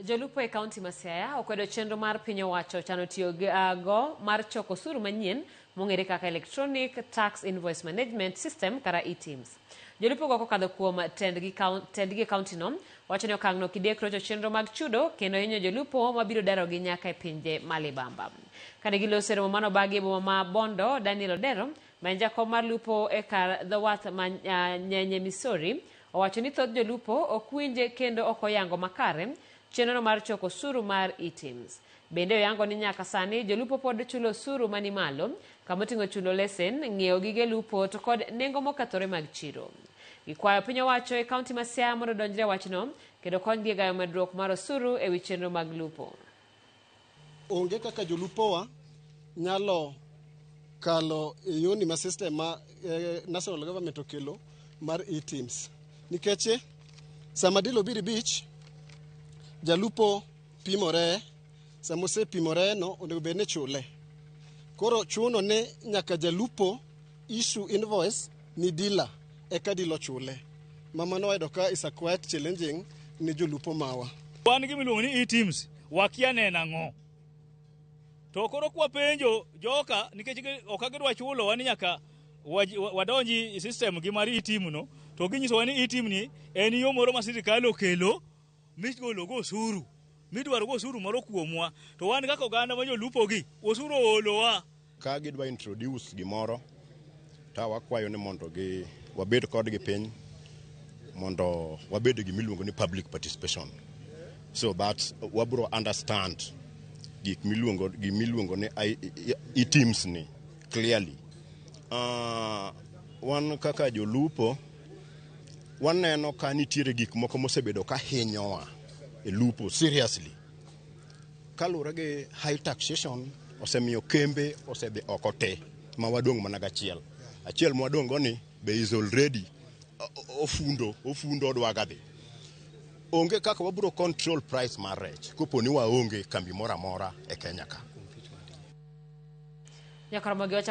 Jolupo e kaunti ma Siaya okwedo chenro mar piny owacho chano tiyo go mar choko osuru manyien mong'ere kaka Electronic Tax Invoice Management System kata eTIMS. Jolupo go kokadho kuom tendgi e kaunti no wacho ni okang' no kidek rocho chenro mag chudo kendo hinyo jolupo mabiro darogi nyaka e pinje ma libamba. Kane giloso e romo manobagi e boma ma Bondo, Daniel Odero ma en jakom mar lupo e kar dho wath ma Nyenye Misori owacho ni thoth jolupo ok winje kendo ok oyango makare chenro mar choko osuru mar eTIMS. Bende oyango ni nyaka sani jolupo pod chulo osuru mani malo kamoting'o chulo lesen, ng'iewo gige lupo to kod nengo mokethore mag chiro. Gikwayo piny owacho e kaunti ma Siaya mondo odonjre e wachno kendo konygi e gayo medruok mar osuru e wi chenro mag lupo. Onge kaka jolupowa nyalo kalo e yoni ma system ma national government okelo mar eTIMS. Nikech sama dealer obiro e beach, jalupo pimore, sama osepimore no onego bed ni ichule. Koro chuno ni nyaka jalupo issue invoice ni dealer eka dealer ochule. Ma mano wayudo ka is a quite challenging ni jolupo mawa. Wan gima iluongo ni eTIMS wakia ne en ang'o. To koro kwapenjo joka nikech ok gidwa chulowa ni nyaka wadonji e system gi mar eTIM no, to ginyisowa ni eTIM ni en yo moro ma sirikal okelo migolo go osuru, midwaro go osuru moro kuomwa. To wan kaka oganda ma jolupo gi, osuru oolowa. Ka gidwa introduce gimoro ta wakwayo ni mondo gi wabed kodgi piny mondo wabed gi gimiluongo ni public participation so that wabro understand gik miluongo gimiluongo ni eTIMS ni clearly. Wan kaka jolupo waneno ka nitiere gik moko mosebedo ka hinyowa e lupo seriously kaluwore gi high taxation osemiyo kembe osedhi oko te ma wadong' mana gachiel achiel mwadong' go ni be is already ofundo ofundo odwaga dhi. Onge kaka wabiro control price mar rech kopo ni waonge kambi moro amora e Kenya ka. Nyakoromogi.